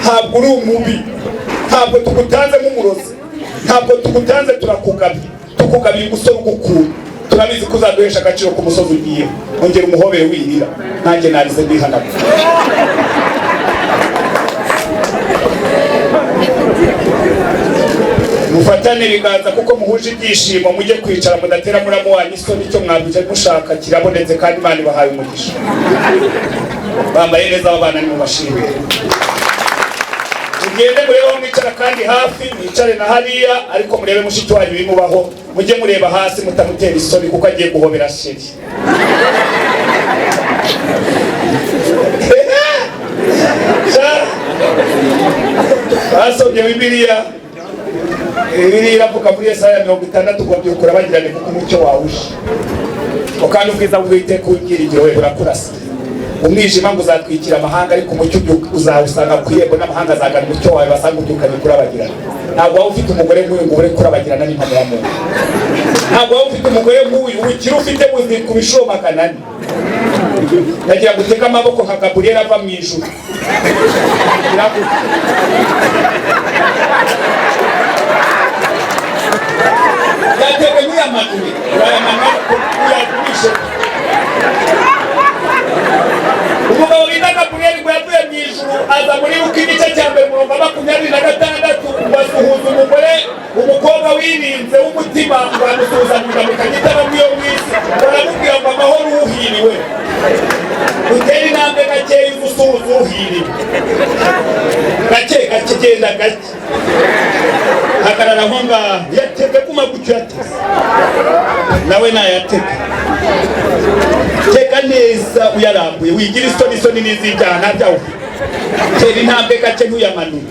Ntabwo uri umubi, ntabwo tugutanze nk'umurozi, ntabwo tugutanze, turakugabye, tukugabiye umusore ugukunda. Turabizi ko uzaduhesha agaciro ku musozi ugiyeho. Ongera umuhobere wirira, nanjye narize ndihanagura. Mufatane ibiganza kuko muhuje ibyishimo, mujye kwicara mudatera muramu wanyu isoni. Icyo mwabije mushaka kirabonetse kandi Imana ibahaye umugisha. Bambaye neza aba bana, nimubashimire. Mugende murebe aho mwicara kandi hafi, mwicare na hariya, ariko murebe mushiki wanyu bimubaho, mujye mureba hasi mutamutera isoni kuko agiye guhobera chéri. Basomye Bibiliya, Bibiliya iravuga muri Yesaya 60 ngo byuka urabagirane kuko umucyo wawe uje, ngo kandi ubwiza bw'Uwiteka w'ibyiringiro we burakurasa. Umwijima ngo uzatwikira amahanga, ariko umucyo uzawusanga ku irembo, n'amahanga azagana umucyo wawe basanga ubyukanye kurabagirana. Ntabwo waba ufite umugore nk'uyu ngo ubure kurabagirana n'impamyamuntu. Ntabwo waba ufite umugore nk'uyu, ubukire ufite buzi ku bishuro 400. Ndagira ngo utege amaboko nka Gaburiyeli ava mu ijuru. Yatege nk'uyamanure, urayamanura uyagurishe. Umugabo bita Gaburiyeli ngo yavuye mu ijuru aza muri Luka igice cya mbere umurongo wa 26, ngo asuhuza umugore, umukobwa wirinze w'umutima, ngo aramusuhuza mu ndamukanya itaba nk'iyo mu isi, ngo aramubwira ngo amahoro uhiriwe. Utere intambwe gakeya uze usuhuza uhiriwe, gake gake, genda gake, hagarara aho ngaho, yatege guma gutyo, yateze nawe nayatege, tega neza uyarambuye, wigira isoni, isoni n'iz'ibyaha nta byaha ufite. Tera intambwe gake ntuyamanure,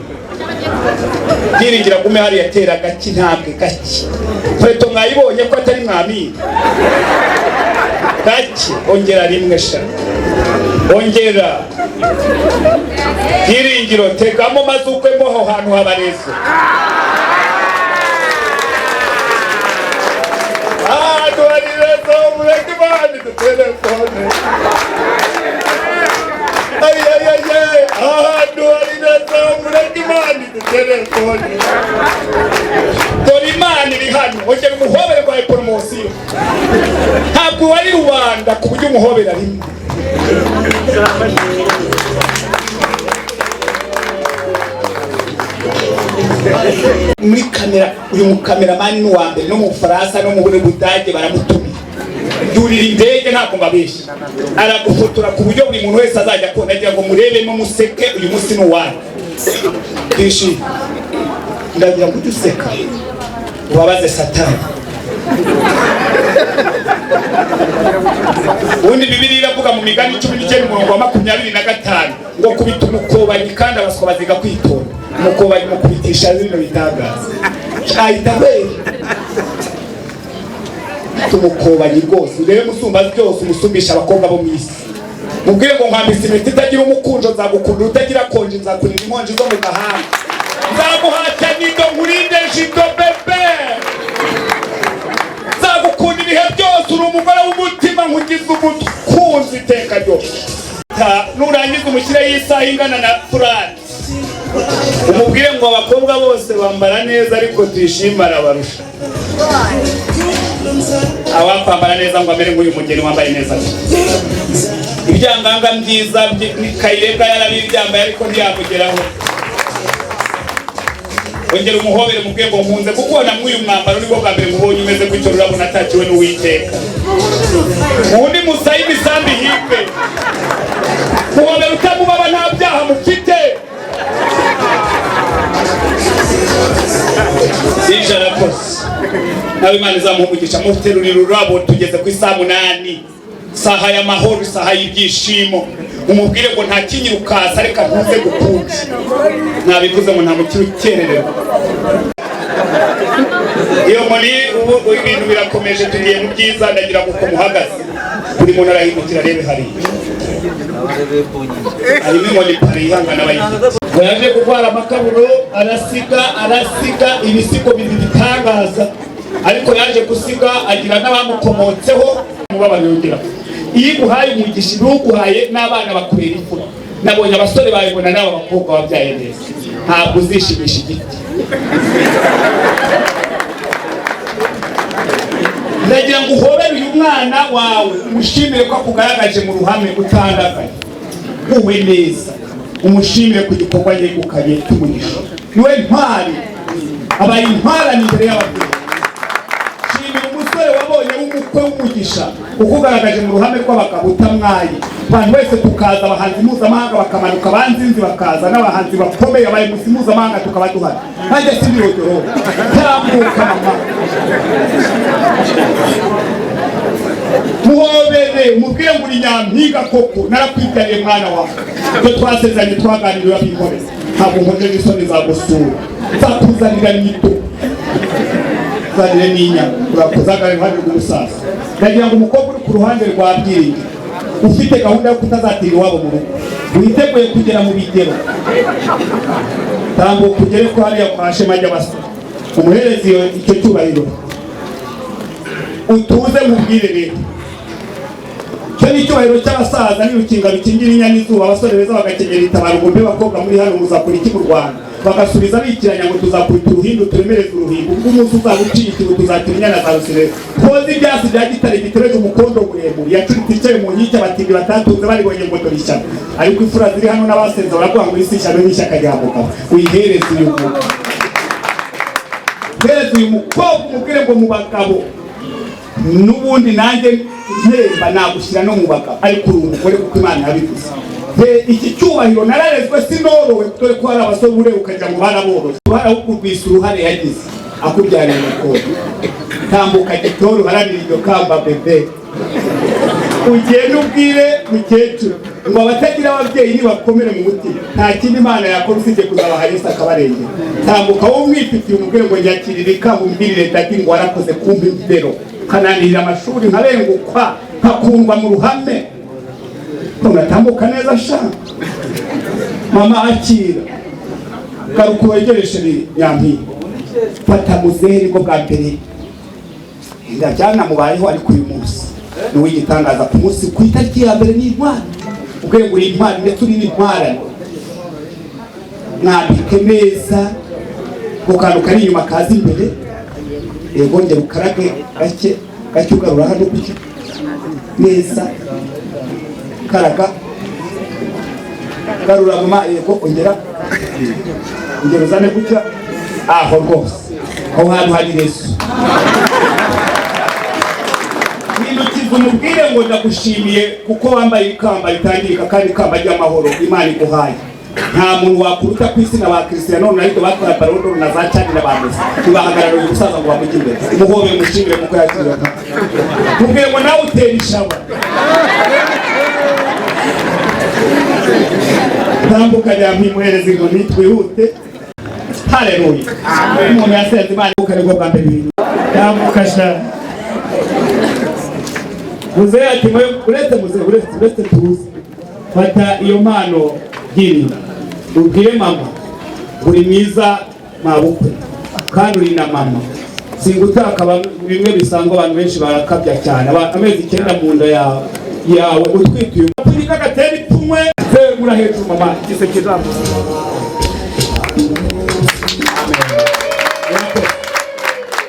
byiringira gume hariya, tera gake intambwe gake. Nkweto mwayibonye ko atari mwamini, gake, ongera rimwe sha, ongera byiringiro, tegamo maze ukwemo aho hantu habarezo. Ahantu hari rezo, mureke Imana idutelefone. Ayayaya, ahantu hari rezo, mureke Imana idutelefone. Dore Imana iri hano, ongera umuhobere rwawe poromosiyo. Ntabwo wari rubanda ku buryo umuhobera rimwe. Muri kamera, uyu mukameramani ni uwa mbere no mu Bufaransa no mu Budage baramutumiye. Yurira indege, ntabwo mbabeshya, aragufotora ku buryo buri muntu wese azajya akunda, agira ngo murebemo museke. Uyu munsi ni uwanyu, twishime. Ndagira ngo ujye useka ubabaze Satani. Ubundi Bibiliya iravuga mu migani 19 umurongo wa 25 ngo kubita umukobanyi kandi abaswa baziga kwitonda. Umukobanyi mukubitisha bino bitangaza ahita ahwera. Tumukobanyi rwose, urebe musumba byose, umusumbisha abakobwa bo mu isi. Mubwire ngo nkwambitse impeta itagira umukunjo, nzagukunda utagira konji, nzakurira inkonji zo mu gahanga, nzaguhata nido nkurinde jido bebe, nzagukunda ibihe byose, uri umugore w'umutima, nkugize umukunzi iteka ryose. Nurangiza umushyireho isaha ingana na furati, umubwire ngo abakobwa bose bambara neza ariko tuyishime arabarusha. Awakwambara neza ngo amere nk'uyu mugeni wambaye neza, ibyanganga byiza Kayirebwa yarabibyambaye ariko ntiyamugeraho. Ongera umuhobere mubwiye ngo nkunze kukubona mw'uyu mwambaro, nibwo bwa mbere nkubonye umeze gutyo, rurabona atakiwe n'Uwiteka. Undi musayi imisambi himbe, muhobera utamubaba, nta byaha mufite. Ijana rwose nawe Imana izamuha umugisha. Muterurira ururabo, tugeze ku isaha 8, isaha y'amahoro, isaha y'ibyishimo. Umubwire ngo nta kinyirukasa, reka ntuze gukunde. Nabikuze ngo nta mukiri ukerererwa. Iyo muri ubu ibintu birakomeje, tugiye mu byiza. Ndagira ngo uko muhagaze buri muntu arahindukira arebe hariya, harimo inkoni pari ihangana bayifite. Ngo yaje kurwara amakaburo, arasiga, arasiga ibisigo bibiri bitangaza, ariko yaje gusiga agira n'abamukomotseho. Mubabaro yongera iyo iguhaye umugisha, iba uguhaye n'abana bakurera imfura. Nabonye abasore babibona n'aba bakobwa wabyaye neza. Ntabwo uzishimisha igiti. Ndagira ngo uhobere uyu mwana wawe, umushimire ko akugaragaje mu ruhame utandagaye, uwe neza, umushimire ku gikorwa yegukanye cy'umugisha. Niwe ntwari, abaye intwarane imbere y'ababyeyi. Shimira umusore wabonye w'umukwe w'umugisha ukugaragaje mu ruhame rw'abagabo utamwaye. Abantu wese tukaza, abahanzi mpuzamahanga bakamanuka, banzinzi bakaza, n'abahanzi bakomeye, abayobozi mpuzamahanga tukaba duhari. Nanjye sindirogero. Tambuka mama, muhobere, umubwire ngo uri nyampinga koko, narakwibyariye mwana wawe. Ibyo twasezeranye twaganiriye urabinkore. Ntabwo nkojeje isoni, nzagusura, nzakuzanira nyito, uzanire n'inyama. Urakoze. Hagarara iruhande rw'umusaza. Ndagira ngo umukobwa uri ku ruhande rwa Byiringiro, ufite gahunda yo kutazatira iwabo mu rugo, witeguye kugera mu bigero, tambuka ugere ko hariya kwa Shema ry'abasore, umuhereze icyo cyubahiro, utuze. Mubwire rero, icyo ni icyubahiro cy'abasaza n'irukinga rukingira inyana izuba. Abasore beza bagakenyera itabaro. Ngo mbe bakobwa muri hano, muzakora iki mu Rwanda? Bagasubiza bikiranya ngo tuzakubita uruhindu turemereze uruhindu, ubwo umunsi uzaba uciye ikintu tuzakira inyana za rusirere, twoze ibyasi bya gitare gitereje umukondo muremure yacuritse icyayi mu nkike. Abatindi batatunze baribonye ngo dore ishyano. Ariko imfura ziri hano n'abasenze baravuga ngo isi ishyano n'ishyaka rya mugabo. Uyihereze uyu muntu, hereza uyu mukobwa, umubwire ngo mu bagabo n'ubundi nanjye mpemba nagushyira no mu bagabo, ariko uri umugore kuko Imana yabivuze. Iki cyubahiro, nararezwe sinorowe, dore ko hari abasore ureba ukagira ngo baraboroye. Uruhare ahubwo urwisa uruhare yagize akubyariye umukobwa. Tambuka gitore, uharanire iryo kamba bebe. Ugende ubwire mukecuru ngo abatagira ababyeyi nibakomere mu mutima, nta kindi Imana yakora usibye kuzabaha Yesu akabarengera. Tambuka wowe umwifitiye, umubwire ngo nyakirira ikamba, umbwirire daddy ngo warakoze kumpa imbero, nkananirira amashuri, nkabengukwa, nkakundwa mu ruhame. Unatambuka neza sha mama. Akira, garuka wegereshe nyampinga. Fata muzehe, nibwo bwa mbere inda byanamubayeho, ariko uyu munsi ni uw'igitangaza. Ku munsi, ku itariki ya mbere, ni intwari. Ubwo uri intwari ndetse uri n'intwarane. Mwambike neza ku kantu kari inyuma kaza imbere. Yego, ngera ukarage gake gake, ugarura hano gutya neza. Karaga, garura mama. Yego, ongera, ongera uzane gutya. Aho rwose, aho hantu hari rezo. Hindukiza umubwire ngo ndagushimiye kuko wambaye ikamba ritangirika kandi ikamba ry'amahoro Imana iguhaye. Nta muntu wakuruta ku isi na ba Cristiano Ronaldo batwaye Ballon d'Or na za Chad na ba Messi ntibahagarara uyu musaza ngo bamujye imbere. Muhobere, umushimire kuko yakiriye. Mubwire ngo nawe utera ishaba. Tambuka nyampinga, inkoni, twihute. Haleluya! Umuntu yasenze Imana nibwo bwa mbere ibintu. Tambuka sha. Muzehe ati uretse muzehe, uretse tuze. Fata iyo mpano byirinda, ubwire mama uri mwiza mabukwe kandi uri na mama. Singutaka bimwe bisanzwe, abantu benshi barakabya cyane. Amezi 9 mu nda yawe utwite uyu pfunyika gatera ipfunwe. Mura hejuru mama, igiseke zamuze.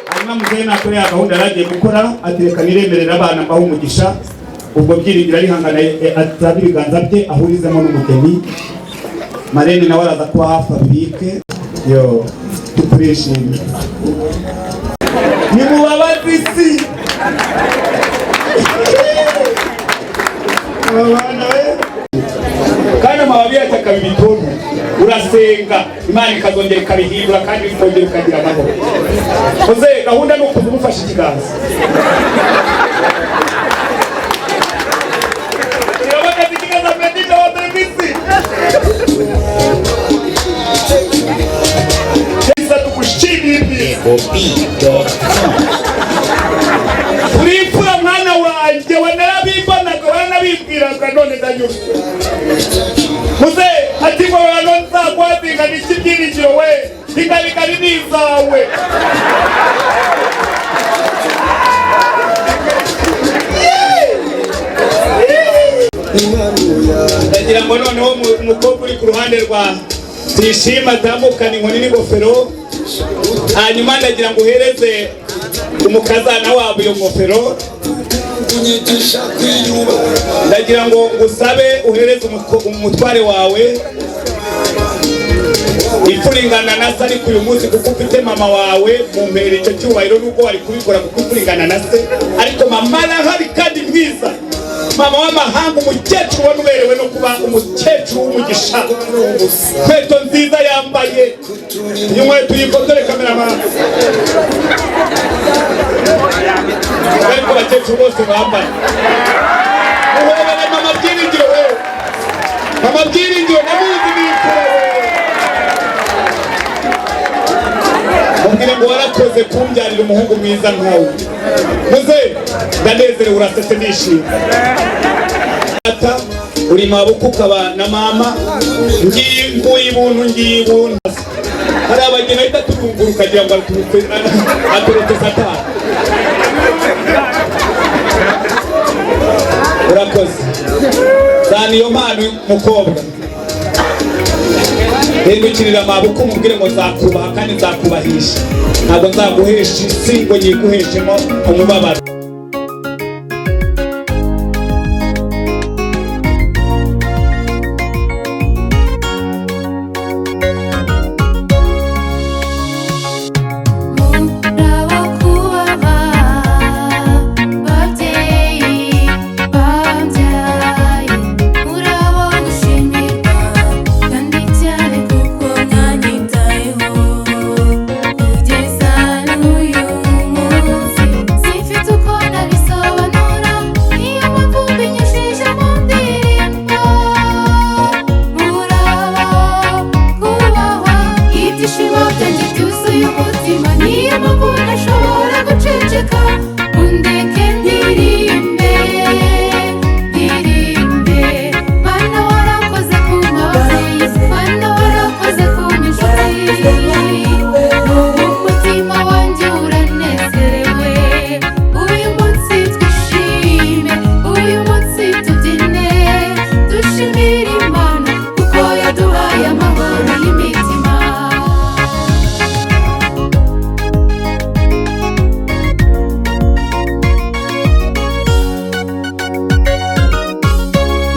Hanyuma muzehe nakore ya gahunda yari agiye gukora, atereka niremerera abana mbaho umugisha. Ubwo Byiringiro arihangana atabe ibiganza bye ahurizemo n'umugeni. Marene nawe araza kuba hafi abibike. Yo tukurishimye, nimubabaze isi. Abana we kandi amababi yacu akaba ibituntu. Urasenga Imana ikazongera ikabihindura kandi ikongera ukagira amahoro. Muzehe, gahunda ni ukuza umufashe ikiganza. Kirabagaza ikiganza Medina wa mbere ku isi. Yesu tugushimire ibyiza. Uri imfura mwana wanjye, wanarabibonaga, waranabimbwiraga, none ndanyuzwe. Muzehe ati ngo hano nzagwazinga niki byiringiro we, ingarigari ni izawe. Ndagira ngo noneho Umukobwa uri ku ruhande rwa Tuyishima atambukana inkoni n'ingofero. Hanyuma ndagira ngo uhereze umukazana wabo iyo ngofero. Ndagira ngo ngusabe uhereze umutware wawe imfura ingana na se, ariko uyu munsi kuko ufite mama wawe mumpera icyo cyubahiro, nubwo wari kubikora kuko imfura ingana na se, ariko mama arahari kandi mwiza, mama w'amahanga, umukecuru ubona uberewe no kuba umukecuru w'umugisha. Inkweto nziza yambaye, iyi nkweto uyifotore, cameraman, ariko abakecuru bose bambaye. Muhobere mama Byiringiro we, mama Byiringiro ndamuzi, ni imfura we. Mubwire ngo warakoze kumbyarira umuhungu mwiza nkawe. Muze, ndanezerewe, urasetse, ndishimye. Ata uri mabukwe ukaba na mama, ngiye nguye ibuntu, ngiye ibuntu. Hari abageni ahita turungura ukagira ngo aturutse satani. Urakoze zana iyo mpano. Mukobwa, hindukirira mabukwe umubwire ngo nzakubaha kandi nzakubahisha, ntabwo nzaguhesha isi ngo nyiguheshemo umubabaro. Murabakubaha babyeyi babyaye, murabo gushimirwa kandi cyane kuko mwanyitayeho kugeza n'uyu munsi. Simfite uko nabisobanura, niyo mpamvu mbinyujije mu ndirimbo. Murabo kubahwa, ibyishimo byanjye byuzuye umutima, niyo mpamvu ntashobora guceceka. Undeke ndirimbe, ndirimbe. Mana warakoze kumpa ababyeyi, Mana warakoze kumpa inshuti. Ubu umutima wanjye uranezerewe. Uyu munsi twishime, uyu munsi tubyine, dushimire Imana kuko yaduhaye amahoro y'imitima.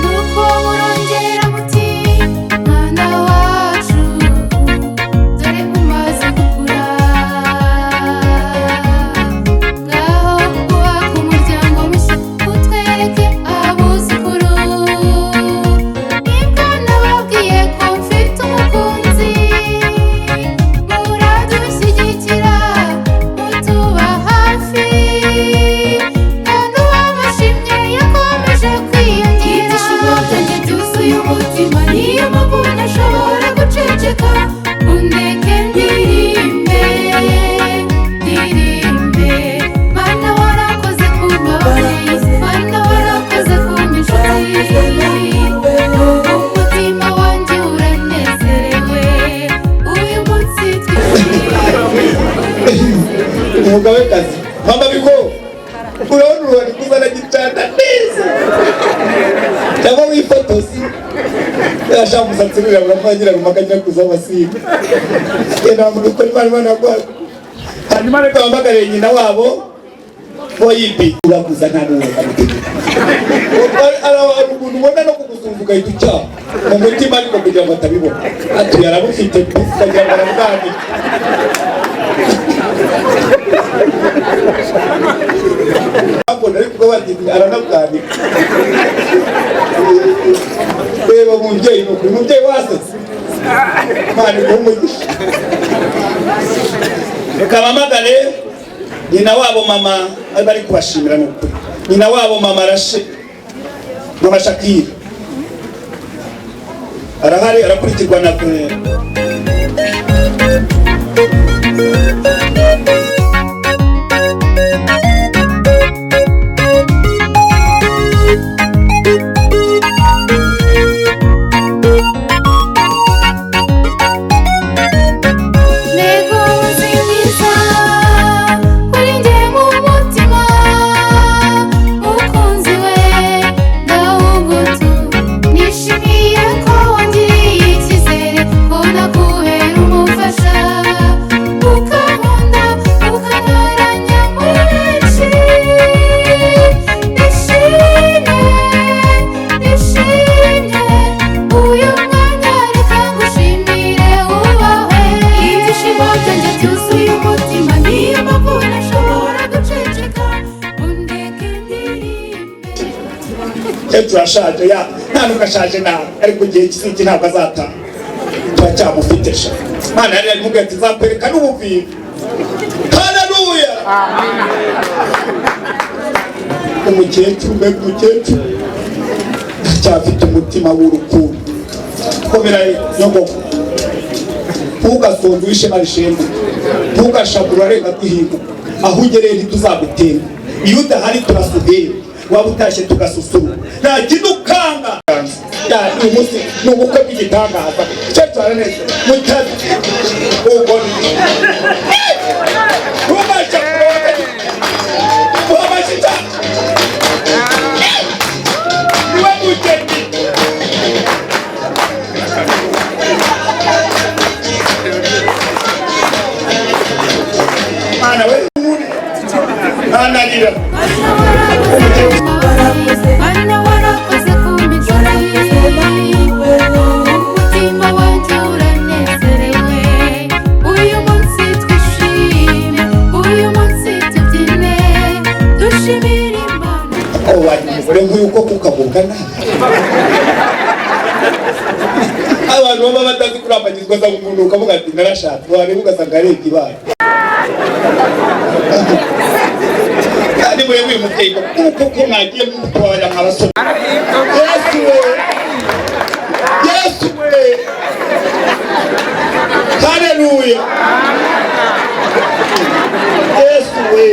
Nuko murongera muti: "Mwana wacu, dore umaze gukura, ngaho ubaka umuryango mushya, utwereke abuzukuru." Nibwo nababwiye ko mfite umukunzi, muradushyigikira, mutuba hafi, none uwabashimye yakomeje kwiyongera. Ibyishimo byanjye byuzuye umutima, niyo mpamvu ntashobora guceceka. Undeke ndirimbe, ndirimbe. Mana warakoze kumpa ababyeyi, Mana warakoze kumpa inshuti. Ubu umutima wanjye uranezerewe, uyu munsi twishimye. Umugabekazi mama biko, urabona uruhari kuzana gicanda neza cyangwa wifotozi, yashaka umusatsi wirabura mwagira ngo makajya kuza amasiga genda mu gukora Imana, Imana yaguhaye. Hanyuma reka bahamagare nyina wabo Foyibi. Urakuza nta n'uwo amutegeka. Hari umuntu ubona no kugusuhuza ugahita ucyaha mu mutima, ariko kugira ngo atabibona atuye arabufite pe, ukagira ngo arabwanika. Mbona ariko bati aranabwanika. Reba umubyeyi, ni ukuri umubyeyi wasetse, Imana iguhe umugisha. Reka bahamagare nyina wabo mama bari kubashimira. Ni ukuri nyina wabo mama Arashe, mama Shakira arahari, arakurikirwa na Ntego nziza kuri njye mu mutima, mukunzi we ndawugutu, nishimiye ko wangiriye. Umukecuru ashaje ya nta nubwo ashaje nabi, ariko igihe kiziki ntabwo azataha, turacyamufite sha. Imana yari yarimubwiye ati nzakwereka n'ubuvivi. Haleluya! Umukecuru, mbega umukecuru, aracyafite umutima w'urukundo. Komera nyogoko, ntugasonze uw'ishema rishembuye, ntugashabure urarenga duhinguka. Aho ugereye ntituzagutenga, iyo udahari turasuhera, waba utashye tugasusurura, nta kidukanga. Uyu munsi ni ubukwe bw'igitangaza. Cyo araneze mutazi ubwo ntugashabure wakagira niwe mugeni. Mana we, anarira. Mana warakoze kumpa inshuti, umutima wanjye uranezerewe. Uyu munsi twishime, uyu munsi tubyine, dushimire Imana. Wari umugore nk'uyu ko kukavuga nabi, abantu baba batazi kurambagizwa za umuntu ukavuga ati narashatse, wareba ugasanga arebye ibaye. Kandi murebe uyu mubyeyi kuko ko mwagiye mutwara nk'abasore. Yesu we, Yesu we, haleluya, Yesu we.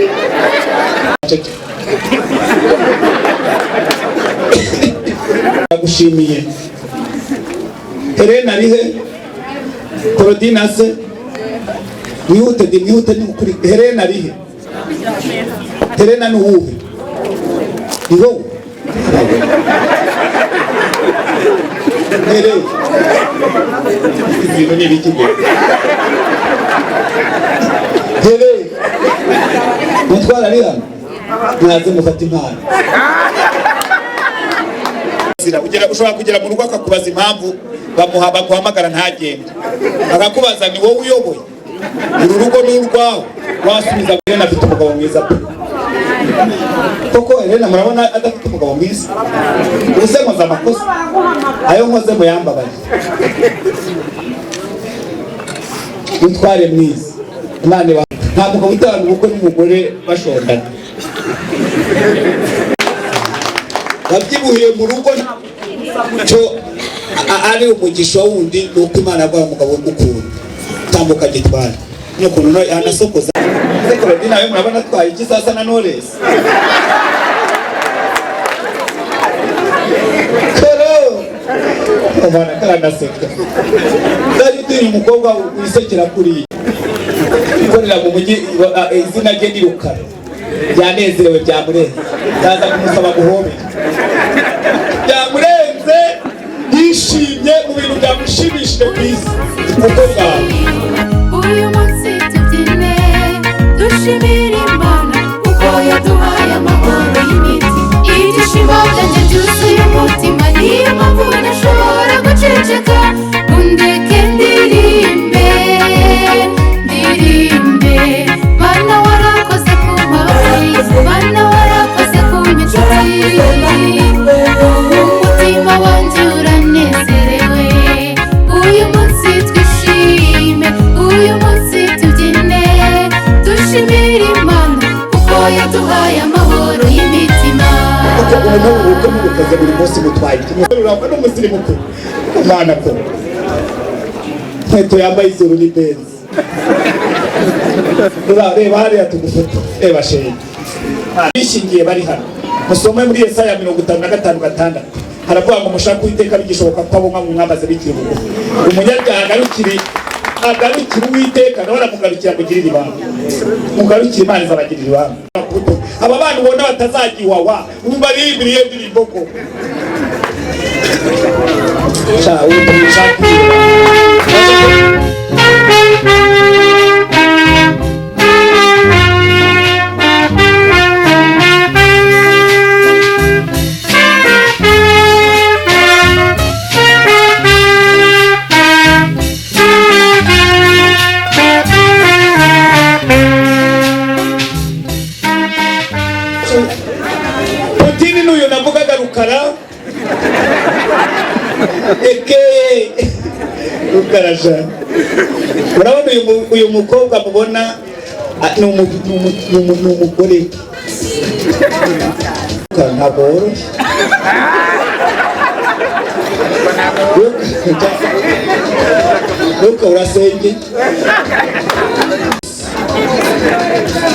Ndagushimiye. Helena ari he? Claudine se? Mwihute di, mwihute ni ukuri. Helena ari he? Helena ni uwuhe? Ni wowe? Helena, ibintu ni ibiki ngo? Helena, mutwara ari hano? Mwaze mufate impano. Ushobora kugera mu rugo akakubaza impamvu bamuha baguhamagara ntagende, akakubaza ni wowe uyoboye uru rugo ni urwawe, wasubiza. Helena afite umugabo mwiza pe. Koko Helena murabona adafite umugabo mwiza? Ubuse nkoze amakosa, ayo nkoze muyambabaye. Mutware mwiza, Imana iba nta mugabo utahana ubukwe n'umugore bashondana, wabyibuhiye mu rugo cyo ari umugisha wundi ni uko Imana yaguhaye umugabo ugukunda. Tambuka gitwara n'ukuntu anasokoza. Claudine nawe murabona atwaye iki sasa na Knowless? Koro umwana karanaseka. Ndari utinya umukobwa wisekera kuriya ukorera mu mujyi, izina rye ni Rukara, byanezerewe byamurenze, ndaza kumusaba guhobera, byamurenze, yishimye mu bintu byamushimishije ku isi kuko bwawe. Uyu munsi tubyine, dushimire Imana kuko yaduhaye amahoro y'imiti. Ibyishimo byanjye byuzuye umutima, niyo mpamvu ntashobora guceceka. Undeke ndirimbe, ndirimbe. Mana warakoze kumpa, Mana warakoze kumpa inshuti, umutima wanjye uranezerewe. Uyu munsi twishime, uyu munsi tubyine, dushimire Imana kuko yaduhaye amahoro y'imitima. Kuko ubu n'ubu bukwe mubukoze buri munsi mutwaye iki? Urangwa n'umusirimu ko umwana ko inkweto yambaye izuru ni benzi. Reba hariya tugufoto, reba shenge bishingiye bari hano. Musome muri Yesaya 55:6, haravuga ngo mushake Uwiteka bigishoboka ko abo mwamaze bikiri bugufi. Umunyabyaha agarukire, agarukire Uwiteka, nawe aramugarukira amugirire ibanga. Mugarukire Imana izabagirira ibanga. Aba bana ubona batazajya iwawa, umva birimbira iyo ndirimbo ko sha ubu ushaka. Putini n'uyu navugaga Rukara. Luka arajana. Urabona uyu mukobwa mubona, ni umugore we. Ntabwo woroshye. Luka, urasenge,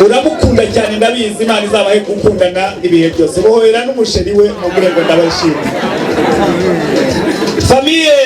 uramukunda cyane, ndabizi. Imana izabahe gukundana ibihe byose. Buhobera n'umusheri we, mubwire ngo ndabashimye. Famille.